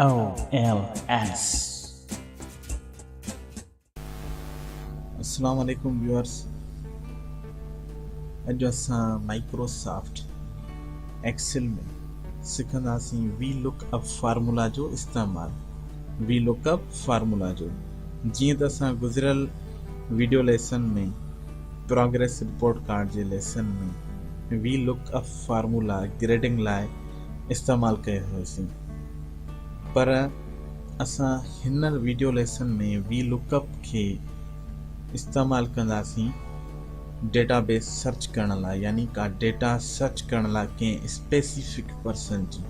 O L S. السلام عليڪم viewers اڄ اسان مائڪروسافٽ ايڪسل ۾ سکنداسين وي لڪ اپ فارمولا جو استعمال وي لڪ اپ فارمولا جو جيئن ته اسان گذريل video lesson ۾ progress report card جي lesson ۾ V look up formula grading لاء استعمال ڪيو هيوسين پر اسان هن video lesson ۾ V look up کي استعمال ڪنداسين ڊيٽا بيس سرچ ڪرڻ لاء يعني ڪا ڊيٽا سرچ ڪرڻ لاء ڪنهن اسپيسيفڪ پرسن جي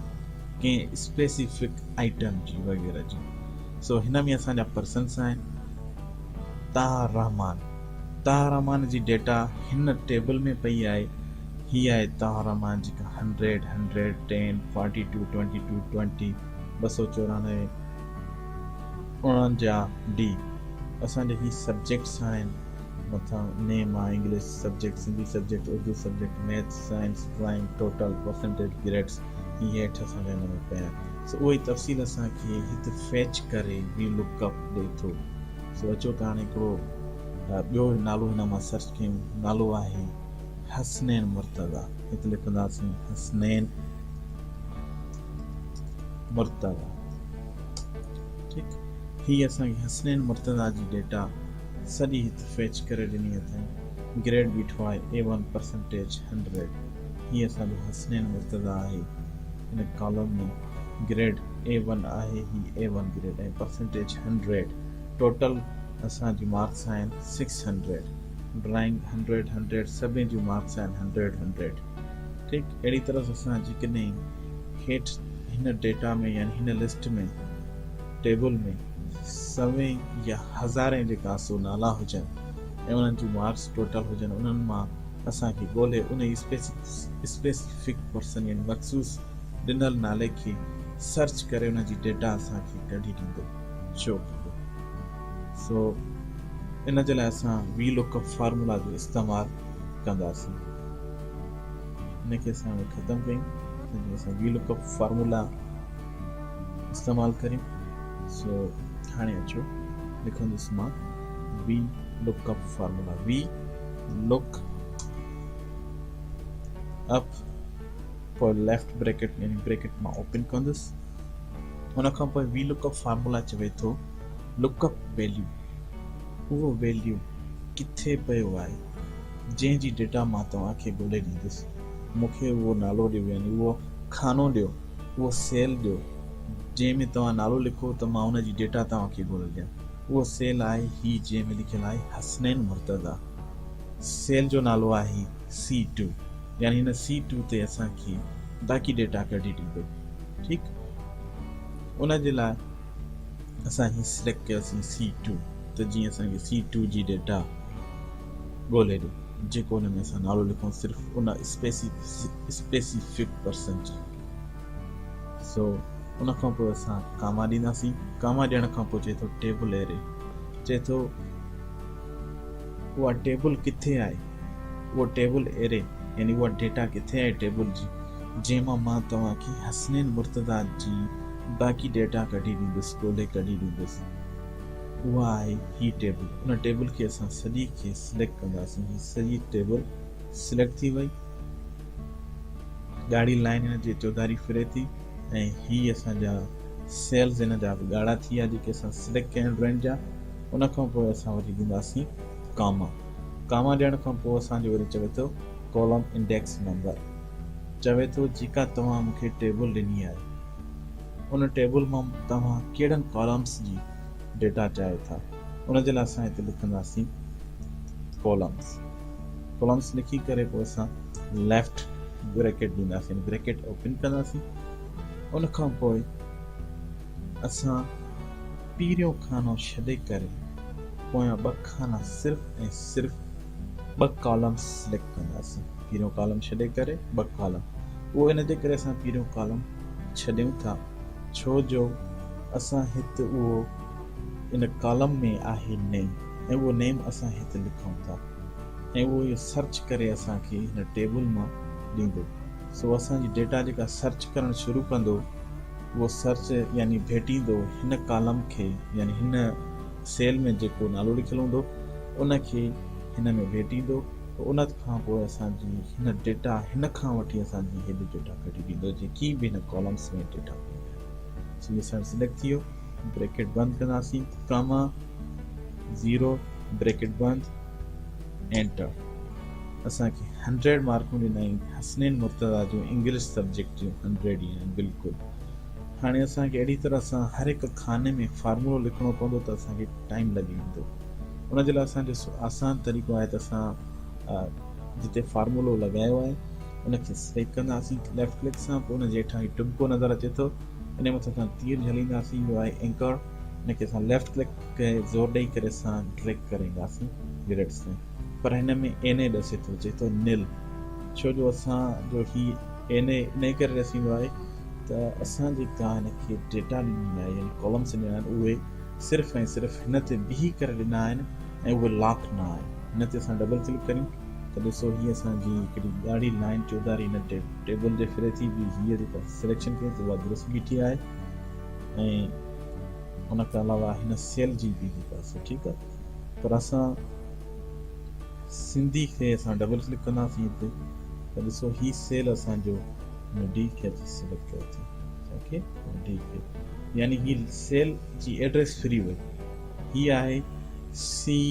ڪنهن اسپيسيفڪ آئٽم جي وغيره جي سو هن ۾ اسان جا پرسنس آهن طاهر رحمان طاهر رحمان جي ڊيٽا هن ٽيبل ۾ پئي آهي هي آهي طاهر رحمان جيڪا hundred, hundred, ten, forty two, twenty two, twenty, 294، 49 D اسان جا هي سبجيڪٽس آهن مٿان نيم آهي English subject, Sindhi subject, Urdu subject, maths, science, drawing, total, percentage, grades هي هيٺ اسان جا هن ۾ پيا آهن سو اهو ئي تفصيل اسان کي هت فيچ ڪري وي لڪ اپ ڏئي ٿو سو اچو ته هاڻي هڪڙو ٻيو نالو هن مان سرچ ڪيون نالو آهي حسنين مرتضيٰ هت لکنداسين حسنين مرتضيٰ ٺيڪ هي اسان کي حسنين مرتضيٰ جي ڊيٽا سڄي هت فيچ ڪري ڏني اٿائين گريڊ بيٺو آهي اي ون پرسنٽيج هنڊريڊ هي اسان جو حسنين مرتضيٰ آهي هن ڪالم ۾ گريڊ اي ون آهي هي A one grade ۽ percentage hundred total اسان جي مارڪس آهن six hundred drawing hundred hundred سڀني جون مارڪس آهن هنڊريڊ هنڊريڊ ٺيڪ اهڙي طرح سان اسان جيڪڏهن هيٺ هن ڊيٽا ۾ يعني هن لسٽ ۾ ٽيبل ۾ سوين يا هزارين جيڪا سو نالا هجن ۽ انهن جون مارڪس ٽوٽل هجن انهن مان اسان کي ڳولي ان اسپيسفڪ پرسن يعني مخصوص ڏنل نالي کي سرچ ڪري ان جي ڊيٽا اسان کي ڪڍي ڏيندو شو ڪندو سو ان جي لاء اسان وي لڪ اپ فارمولا جو استعمال ڪنداسين. ان کي اسان هاڻي ختم ڪيون ته جيئن اسان وي لڪ اپ فارمولا استعمال ڪريون. سو هاڻي اچو لکندس مان V look up formula V look up پوء ليفٽ بريڪيٽ يعني بريڪيٽ مان اوپن ڪندس ان کان پوء وي لڪ اپ فارمولا چوي ٿو لڪ اپ ويليو اهو ويليو ڪٿي پيو آهي جنهن جي ڊيٽا مان توهان کي ڳولي ڏيندس مون کي اهو نالو ڏيو يعني اهو خانو ڏيو اهو سيل ڏيو جنهن ۾ توهان نالو لکو ته مان ان جي ڊيٽا توهان کي ڳولي ڏيان اهو سيل آهي هي جنهن ۾ لکيل آهي حسنين مرتضيٰ سيل جو نالو آهي سي ٽو يعني هن سي ٽو تي اسان کي باقي ڊيٽا ڪڍي ڏيندو ٺيڪ ان جي لاء اسان هي سليڪٽ ڪيوسين سي ٽو ته جيئن اسان کي سي ٽو جي ڊيٽا ڳولي ڏي جيڪو ان ۾ اسان نالو لکون صرف ان اسپيسيفڪ پرسن جي سو ان کان پوء اسان ڪاما ڏينداسين ڪاما ڏيڻ کان پوء چئي ٿو ٽيبل ايري چئي ٿو اها ٽيبل ڪٿي آهي اهو ٽيبل ايري يعني اها ڊيٽا ڪٿي آهي ٽيبل جي جنهن مان مان توهان کي حسنين مرتضيٰ جي باقي ڊيٽا ڪڍي ڏيندس، ڳولي ڪڍي ڏيندس. اها آهي هي ٽيبل. ان ٽيبل کي اسان سڄي کي سليڪٽ ڪنداسين. هي سڄي ٽيبل سليڪٽ ٿي وئي. ڳاڙهي لائين هن جي چوڌاري ڦري ٿي ۽ هي اسان جا سيلز هن جا به ڳاڙها ٿي ويا جيڪي اسان سليڪٽ ڪيا آهن ڊرائنگ جا. ان کان پوء اسان وري ڏينداسين ڪاما. ڪاما ڏيڻ کان پوء اسان جو وري چوي ٿو ڪالم انڊيڪس نمبر. چوي ٿو جيڪا توهان مون کي ٽيبل ڏني آهي ان ٽيبل مان توهان ڪهڙن ڪالمس جي ڊيٽا چاهيو ٿا ان جي لاء اسان هتي لکنداسين ڪالمس ڪالمس لکي ڪري پوء اسان ليفٽ بريڪيٽ ڏينداسين بريڪيٽ اوپن ڪنداسين ان کان پوء اسان پهريون خانو ڇڏي ڪري پويان ٻه خانا صرف ۽ صرف ٻه ڪالمس سليڪٽ ڪنداسين پهريون ڪالم ڇڏي ڪري ٻه ڪالم اهو ان جي ڪري اسان پهريون ڪالم ڇڏيون ٿا ڇو جو اسان هت اهو ان ڪالم ۾ آهي نيم ۽ اهو نيم اسان هت لکون ٿا ۽ اهو اهو سرچ ڪري اسان کي هن ٽيبل مان ڏيندو سو اسان جي ڊيٽا جيڪا سرچ ڪرڻ شروع ڪندو اهو سرچ يعني ڀيٽيندو هن ڪالم کي يعني هن سيل ۾ جيڪو نالو لکيل هوندو ان کي هن ۾ ڀيٽيندو ان کان پوء اسان جي هن ڊيٽا هن کان وٺي اسان جي هيڏي ڊيٽا ڪڍي ڏيندو جيڪي به هن ڪالمس ۾ ڊيٽا پئي آهي. سو هي اسان سليڪٽ ٿي ويو، بريڪيٽ بند ڪنداسين، ڪاما زيرو بريڪيٽ بند اينٽر. اسان کي هنڊريڊ مارڪون ڏنائين حسنين مرتضيٰ جون انگلش سبجيڪٽ جون هنڊريڊ ئي آهن بلڪل. هاڻي اسان کي اهڙي طرح سان هر هڪ خاني ۾ فارمولو لکڻو پوندو ته اسان کي ٽائيم لڳي ويندو. ان جي لاء اسان جو آسان طريقو آهي ته اسان جتي فارمولو لڳايو آهي ان کي سليڪٽ ڪنداسين ليفٽ ڪلڪ سان پوء ان جي هيٺان هي ٽٻڪو نظر اچي ٿو ان مٿان اسان تير جهلينداسين اهو آهي اينڪر ان کي اسان ليفٽ ڪلڪ ڪري زور ڏئي ڪري اسان ڊريگ ڪري اينداسين گريڊس تائين پر هن ۾ اين اي ڏسي ٿو چئي ٿو نل ڇو جو اسان جو هي اين اي انهي ڪري ڏسيندو آهي ته اسان جيڪا هن کي ڊيٽا ڏني آهي يعني ڪالمس ڏنا آهن اهي صرف ۽ صرف هن تي بيهي ڪري ڏنا آهن ۽ اهي لاڪ نه آهن. هن تي اسان ڊبل ڪلڪ ڪريون ته ڏسو هي اسان جي هڪڙي ڳاڙهي لائين چوڌاري هن ٽيبل جي ڦري ٿي به هيء جيڪا سليڪشن ڪئي اها درست بيٺي آهي ۽ ان کان علاوه هن سيل جي به جيڪا سو ٺيڪ آهي پر اسان سنڌي کي اسان ڊبل ڪلڪ ڪنداسين هتي ته ڏسو هي سيل اسان جو ڊي کي اچي سليڪٽ ڪيو ٿي اوڪي ڊي کي يعني هي سيل جي ايڊريس فري وئي هي آهي سي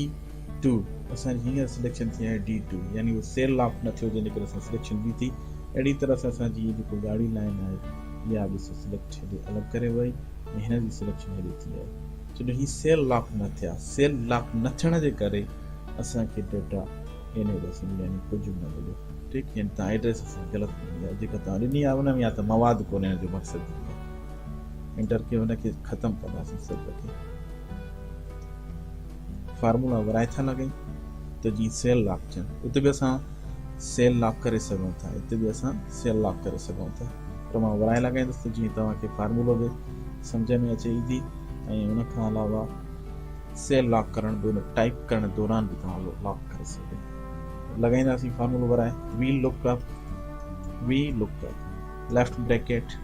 ٽو اسان جي هينئر سليڪشن ٿي آهي ڊي ٽو يعني هو سيل لاڪ نه ٿيو جنهن جي ڪري اسان سليڪشن به ٿي اهڙي طرح سان اسان جي جيڪو ڳاڙهي لائن آهي اها ڏسو سليڪٽ هيڏي الڳ ڪري وئي ۽ هن جي سليڪشن هيڏي ٿي آهي ڇو جو هي سيل لاڪ نه ٿيا سيل لاڪ نه ٿيڻ جي ڪري اسان کي ڊيٽا اين اي ڏسي يعني ڪجهه به نه مليو ٺيڪ يعني تان ايڊريس اسان غلط ڏني آهي جيڪا تان ڏني آهي ان ۾ يا ته مواد ڪونهي جو مقصد انٽر ڪيو هن کي ختم ڪنداسين سڀ کي فارمولا ورائي ٿا لڳائين ته جيئن سيل لاڪ ٿين اتي به اسان سيل لاڪ ڪري سگهون ٿا اتي به اسان سيل لاڪ ڪري سگهون ٿا پر مان ورائي لڳائيندس ته جيئن توهان کي فارمولو به سمجهه ۾ اچي ايندي ۽ ان کان علاوه سيل لاڪ ڪرڻ به ان ٽائپ ڪرڻ دوران به توهان لاڪ ڪري سگهو لڳائينداسين فارمولو ورائي V look up V look up left bracket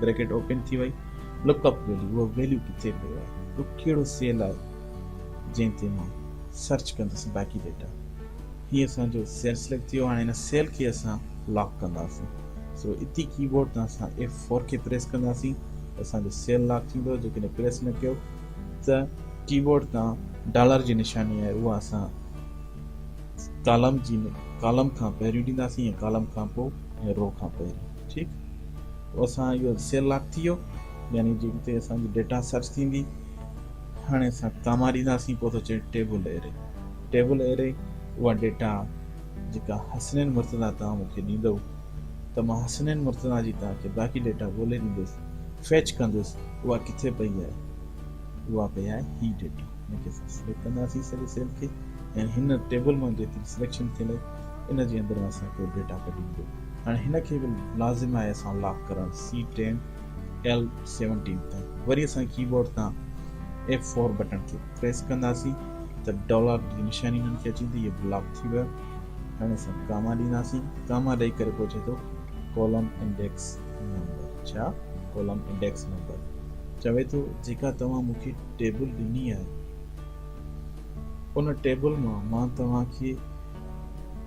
bracket open ٿي وئي لڪ اپ ويليو اهو ويليو ڪٿي پيو آهي اهو ڪهڙو سيل آهي جنهن تي مان سرچ ڪندس باقي ڊيٽا هي اسان جو سيل سليڪٽ ٿي ويو هاڻي هن سيل کي اسان لاڪ ڪنداسين سو اتي ڪي بورڊ تان اسان ايف فور کي پريس ڪنداسين اسان جو سيل لاڪ ٿيندو جيڪڏهن پريس نه ڪيو ته ڪي بورڊ تان ڊالر جي نشاني آهي اها اسان ڪالم جي ڪالم کان پهريون ڏينداسين يا ڪالم کان پوء ۽ رو کان پهريون ٺيڪ پوء اسان اهو سيل لاڪ ٿي ويو يعني جتي اسان جي ڊيٽا سرچ ٿيندي هاڻي اسان ڪاما ڏينداسين پوء ٿو چئي ٽيبل ايري ٽيبل ايري اها ڊيٽا جيڪا حسنين مرتضيٰ توهان مون کي ڏيندو ته مان حسنين مرتضيٰ جي توهان کي باقي ڊيٽا ڳولي ڏيندس فيچ ڪندس اها ڪٿي پئي آهي اها پئي آهي هي ڊيٽا ان کي اسان سليڪٽ ڪنداسين سڄي سيل کي يعني هن ٽيبل مان جيتري سليڪشن ٿيل آهي ان جي اندر اسان کي ڊيٽا ڪڍي ايندو هاڻي هن کي به لازم آهي اسان لاڪ ڪرڻ سي ٽين ايل سيونٽين تائين وري اسان ڪي بورڊ تان ايف فور بٽڻ کي پريس ڪنداسين ته ڊالر جي نشاني هنن کي اچي ويندي هي بلاڪ ٿي ويو هاڻي اسان ڪاما ڏينداسين ڪاما ڏئي ڪري پوء چئي ٿو ڪالم انڊيڪس نمبر ڇا ڪالم انڊيڪس نمبر چوي ٿو جيڪا توهان مون کي ٽيبل ڏني آهي ان ٽيبل مان مان توهان کي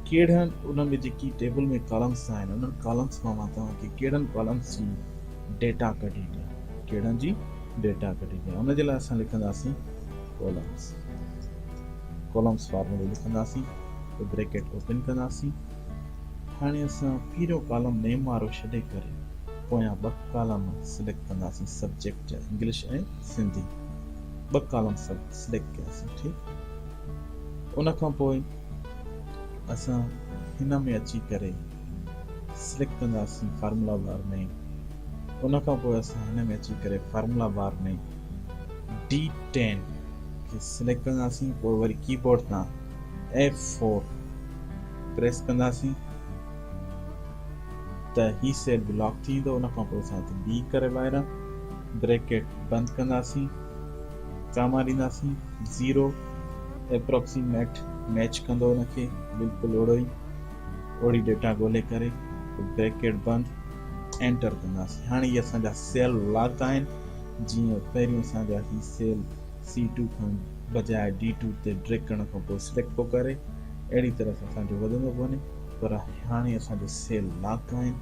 ڪهڙن ان ۾ جيڪي ٽيبل ۾ ڪالمس آهن انهن ڪالمس مان مان توهان کي ڪهڙن ڪالمس جي ڊيٽا ڪڍي ڏيان ڪهڙن جي ڊيٽا ڪڍي ڏيان ان جي لاء اسان لکنداسين ڪالمس ڪالمس فارمولو لکنداسين پوء بريڪيٽ اوپن ڪنداسين هاڻي اسان پهريون ڪالم نيم وارو ڇڏي ڪري پويان ٻه ڪالم سليڪٽ ڪنداسين سبجيڪٽ جا انگلش ۽ سنڌي ٻه ڪالم سليڪٽ ڪياسين ٺيڪ ان کان پوء اسان هن ۾ اچي ڪري سليڪٽ ڪنداسين فارمولا بار ۾ ان کان پوء اسان هن ۾ اچي ڪري فارمولا بار ۾ ڊي ٽين کي سليڪٽ ڪنداسين پوء وري ڪي بورڊ تان ايف فور پريس ڪنداسين ته هي سيل به لاڪ ٿي ويندو ان کان پوء اسان هتي بي ڪري ٻاهران بريڪيٽ بند ڪنداسين ڪاما ڏينداسين زيرو ايپروڪسيميٽ ميچ ڪندو ان کي بلڪل اوڙو ئي اوڙي ڊيٽا ڳولي ڪري بريڪيٽ بند اينٽر ڪنداسين. هاڻي هي اسان جا سيل لاڪ آهن. جيئن پهريون اسان جا هي سيل سي ٽو کان بجاء ڊي ٽو تي ڊريگ ڪرڻ کان پوء سليڪٽ پيو ڪري، اهڙي طرح سان اسان جو وڌندو پيو وڃي. پر هاڻي اسان جو سيل لاڪ آهن،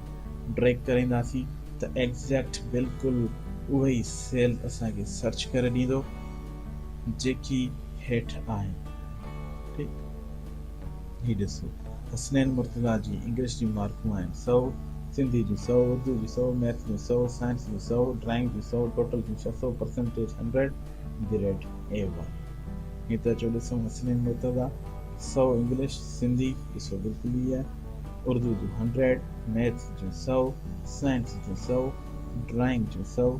ڊريگ ڪرينداسين ته ايگزيڪٽ بلڪل اهي ئي سيل اسان کي سرچ ڪري ڏيندو جيڪي هيٺ آهن. ٺيڪ هي ڏسو حسنين مرتضيٰ جي انگلش جون مارڪون آهن سئو، سنڌي جون سئو، اردو جون سئو، ميٿس جون سئو، سائنس جون سئو، ڊرائنگ جون سئو، ٽوٽل ٿيون ڇهه سئو، percentage hundred, grade A one. هي ته اچو ڏسون حسنين مرتضيٰ سئو انگلش، سنڌي ڏسو بلڪل ئي آهي، اردو جون هنڊريڊ، ميٿس جون سئو، سائنس جون سئو، ڊرائنگ جون سئو،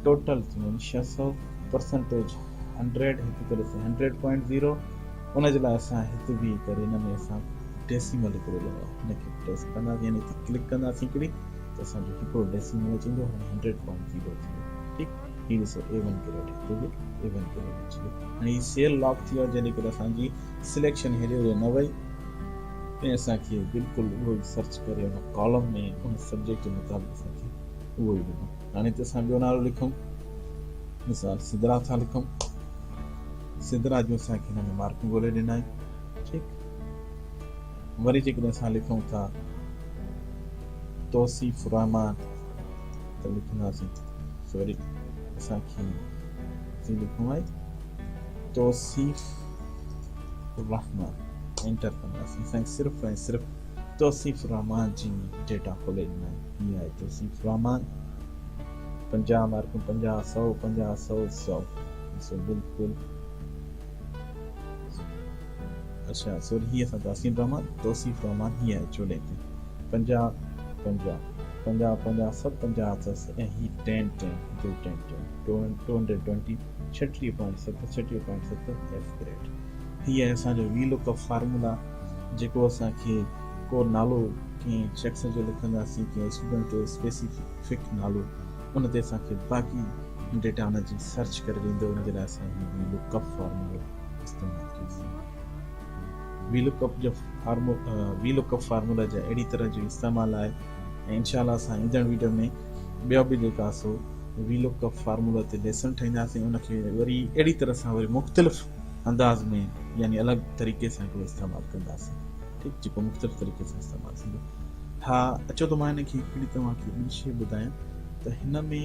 ٽوٽل ٿيون ڇهه سئو، پرسنٽيج هنڊريڊ، هتي ٿو ڏسي هنڊريڊ پوائنٽ زيرو، ان جي لاء اسان هت بيهي ڪري هن ۾ اسان ڊيسيمل هڪڙو ڏنو آهي هن کي پريس ڪنداسين يعني هتي ڪلڪ ڪنداسين هڪڙي ته اسان جو هڪڙو ڊيسيمل اچي ويندو هاڻي هنڊريڊ پوائنٽ زيرو ٿي ويو ٺيڪ هي ڏسو اي ون گريڊ هتي به اي ون گريڊ اچي ويو هاڻي هي سيل لاڪ ٿي ويو جنهن جي ڪري اسان جي سليڪشن هيڏي هوڏي نه وئي ۽ اسان کي بلڪل اهو ئي سرچ ڪري ان ڪالم ۾ ان سبجيڪٽ جي مطابق اسان کي اهو ئي ڏنو هاڻي هتي اسان ٻيو نالو لکون مثال سدرا ٿا لکون سدرا جون اسان کي هن ۾ مارڪون ڳولي ڏنائين ٺيڪ وري جيڪڏهن اسان لکون ٿا توصيف الرحمان ته لکنداسين سوري اسان کي لکڻو آهي توصيف الرحمان انٽر ڪنداسين اسان کي صرف ۽ صرف توصيف الرحمان جي ڊيٽا کولي ڏنائين هي آهي توصيف الرحمان 50 مارڪون 50 100 50 100 100 ڏسو بلڪل اچھا سوري هي اسان تاسين الرحمان توصيف الرحمان هي آهي چوڏهن تي 50 50 50 50 سڀ 50 اٿس ۽ هي 10 10 هتي 10 10 220 36.7 36.7 ايف گريڊ هي آهي اسان جو وي لڪ اپ فارمولا جيڪو اسان کي ڪو نالو ڪنهن شخص جو لکنداسين ڪنهن اسٽوڊنٽ جو اسپيسيفڪ نالو ان تي اسان کي باقي ڊيٽا ان جي سرچ ڪري ڏيندو ان جي لاء اسان هي وي لڪ اپ فارمولو استعمال ڪيوسين وي لڪ اپ جو فارمو وي لڪ اپ فارمولا جا اهڙي طرح جو استعمال آهي ۽ انشاء الله اسان ايندڙ ويڊيو ۾ ٻيو به جيڪا سو وي لڪ اپ فارمولا تي ليسن ٺاهينداسين ان کي وري اهڙي طرح سان وري مختلف انداز ۾ يعني الڳ طريقي سان هڪڙو استعمال ڪنداسين ٺيڪ جيڪو مختلف طريقي سان استعمال ٿيندو ها اچو ته مان هن کي هڪڙي توهان کي ٻي شيء ٻڌايان ته هن ۾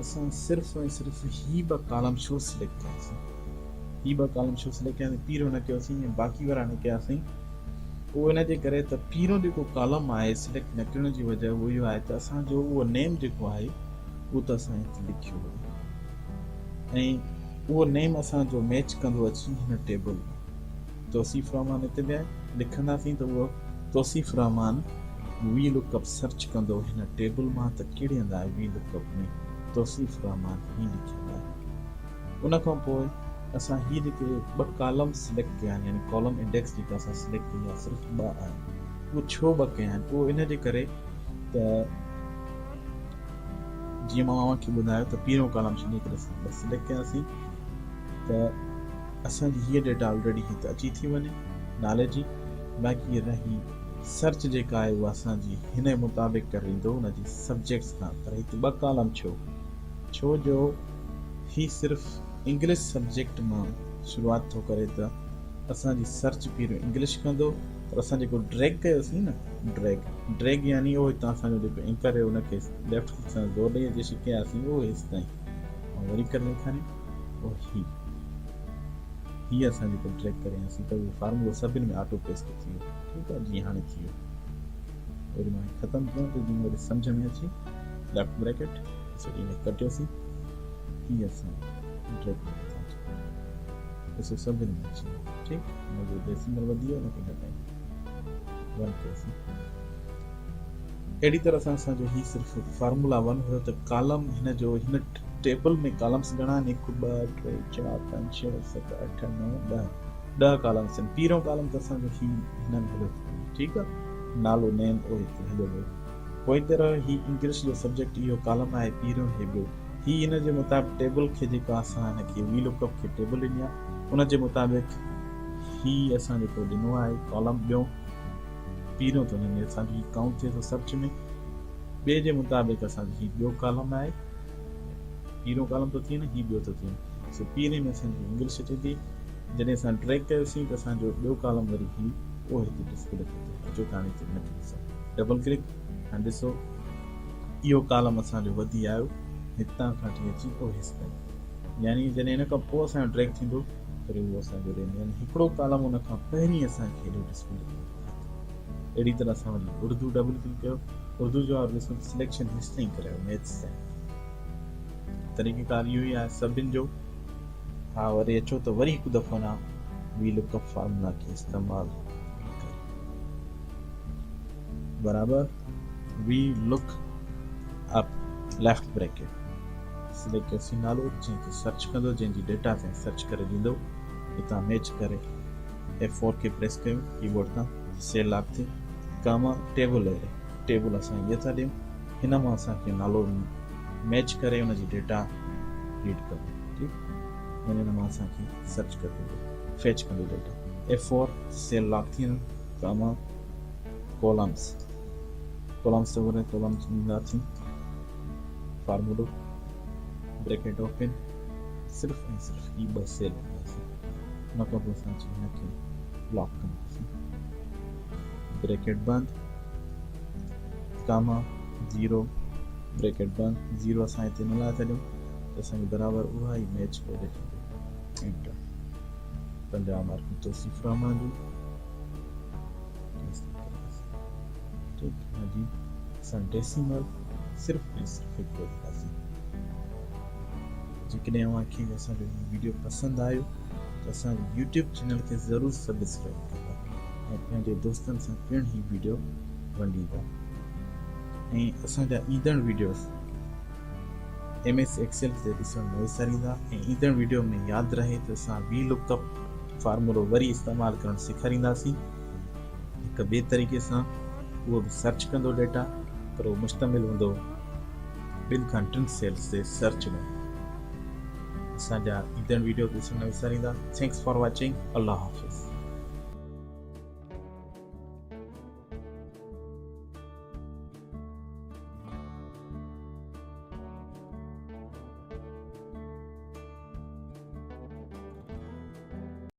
اسان صرف ۽ صرف هي ٻه ڪالم ڇو سليڪٽ ڪياسين هي ٻه ڪالم ڇو سليڪٽ ڪياسين پيرو نه ڪيوسين ۽ باقي وارا نه ڪياسين اهو ان جي ڪري ته پيرو جيڪو ڪالم آهي سليڪٽ نه ڪرڻ جي وجه اهو اهو آهي ته اسان جو اهو نيم جيڪو آهي اهو ته اسان هت لکيو هو ۽ اهو نيم اسان جو ميچ ڪندو اچي هن ٽيبل ۾ توصيف الرحمان هتي به آهي لکنداسين ته اهو Tauseef Rehman V look up search ڪندو هن ٽيبل مان ته ڪهڙي هنڌ آهي وي لڪ اپ ۾ توصيف الرحمان هي لکيل آهي ان کان پوء اسان هي جيڪي ٻه ڪالم سليڪٽ ڪيا آهن يعني ڪالم انڊيڪس جيڪا اسان سليڪٽ ڪئي آهي صرف ٻه آهن اهو ڇو ٻه ڪيا آهن اهو ان جي ڪري ته جيئن مان اوهان کي ٻڌايو ته پهريون ڪالم ڇڏي ڪري اسان ٻه سليڪٽ ڪياسين ته اسان جي هيء ڊيٽا آلريڊي هت اچي ٿي وڃي نالي جي باقي رهي سرچ جيڪا آهي اها اسان جي هن مطابق ڪري ڏيندو ان جي سبجيڪٽس کان پر هت ٻه ڪالم ڇو ڇو جو هي صرف انگلش سبجيڪٽ مان شروعات ٿو ڪري ته اسان جي سرچ پهريون انگلش ڪندو پر اسان جيڪو ڊريگ ڪيوسين نه ڊريگ ڊريگ يعني اهو هتان اسان جو جيڪو اينڪر هيو ان کي ليفٽ ڪلڪ سان زور ڏئي اچي ڇڪياسين اهو هيستائين وري ڪري ڏيکاريان اهو هي هي اسان جيڪو ڊريگ ڪري آياسين ته اهو فارمولو سڀن ۾ آٽو پيسٽ ٿي ويو ٺيڪ آهي جيئن هاڻي ٿي ويو وري مان ختم ڪيان ته جيئن وري سمجھ ۾ اچي ليفٽ بريڪٽ سو ان ڪٽيوسين هي اسان ڊريگ ڪري ٿا اچون ڏسو سڀن ۾ اچي ويو ٺيڪ هن جو ڊيسيمل وڌي ويو ان کي گهٽائي ون ڪيوسين اهڙي طرح سان اسان جو هي صرف فارمولا ون هيو ته ڪالم هن جو هن ٽيبل ۾ ڪالمس گهڻا آهن هڪ ٻه ٽي چار پنج ڇهه ست اٺ نو ڏهه ڏهه ڪالمس آهن پهريون ڪالم ته اسان جو هي هن ۾ هليو ٿو وڃي ٺيڪ آهي نالو نيم اهو هتي هليو ويو پوء طرح هي انگلش جو سبجيڪٽ اهو ڪالم آهي پهريون هي ٻيو هي هن جي مطابق ٽيبل کي جيڪا اسان هن کي وي لڪ اپ کي ٽيبل ڏني آهي ان جي مطابق هي اسان جيڪو ڏنو آهي ڪالم ٻيو پهريون ته ان ۾ اسان جو هي ڪائونٽ ٿئي ٿو سرچ ۾ ٻئي جي مطابق اسان جو هي ٻيو ڪالم آهي. پهريون ڪالم ٿو ٿئي نه هي ٻيو ٿو ٿئي. سو پهرين ۾ اسان جي انگلش اچي ٿي. جڏهن اسان ڊريگ ڪيوسين ته اسان جو ٻيو ڪالم وري هي اهو هتي ڊسپلي ٿو ٿئي. اچو ته هاڻي هتي هن کي ڏسون. ڊبل ڪلڪ هاڻي ڏسو اهو ڪالم اسان جو وڌي آيو هتان کان وٺي اچي اهو هيستائين. يعني جڏهن ان کان پوء اسان جو ڊريگ ٿيندو وري اهو اسان جو رهندو يعني هڪڙو ڪالم ان کان پهرين اسان کي هيڏو ڊسپلي ٿيندو. اهڙي طرح اسان وري اردو ڊبل ڪلڪ ڪيو اردو جو وارو ڏسو ته سليڪشن هيستائين ڪرايو ميٿس تائين. طريقه ڪار اهو ئي آهي سڀن جو. ها وري اچو ته وري هڪ دفعو اڃا وي لڪ اپ فارمولا کي استعمال ڪريون. برابر V look up left bracket select ڪيوسين نالو جنهن کي سرچ ڪندو جنهن جي ڊيٽا تائين سرچ ڪري ڏيندو هتان ميچ ڪري ايف فور کي پريس ڪيون ڪيبورڊ تان سيل لاڪ ٿئي ڪاما ٽيبل ايري ٽيبل اسان هيء ٿا ڏيون هن مان اسان کي نالو ميچ ڪري ان جي ڊيٽا ريڊ ڪندو ٺيڪ يعني ان مان اسان کي سرچ ڪري ڏيندو فيچ ڪندو data F four cell lock ٿي وڃن ڪاما ڪالمس ڪالمس ته وري ڪالمس ڏينداسين فارمولو بريڪيٽ اوپن صرف ۽ صرف هي ٻه سيل ڏينداسين ان کان پوء اسان اچي هن کي لاڪ ڪنداسين بريڪيٽ بند ڪاما زيرو بريڪيٽ بند زيرو اسان هتي نه لاهي ڇڏيون ته اسان کي برابر اها ئي ميچ پيو ڏيکاري انٽر 50 مارڪون توصيف رحمان جون ٺيڪ جي اسان ڊيسيمل صرف ۽ صرف هڪ ڏينداسين. جيڪڏهن اوهان کي اسان جو هي ويڊيو پسند آيو ته اسان جي يوٽيوب چينل کي ضرور سبسڪرائب ڪندا ۽ پنهنجي دوستن سان پڻ هي ويڊيو ونڊيندا ۽ اسان جا ايندڙ ويڊيوز ايم ايس ايڪسل تي ڏسڻ نه وساريندا ۽ ايندڙ ويڊيو ۾ ياد رهي ته اسان وي لڪ اپ فارمولو وري استعمال ڪرڻ سيکارينداسين هڪ ٻئي طريقي سان اهو به سرچ ڪندو ڊيٽا پر اهو مشتمل هوندو ٻن کان ٽن سيلز تي سرچ ۾. اسان جا ايندڙ ويڊيو ڏسڻ نه وساريندا. Thanks for watching. Allah Hafiz.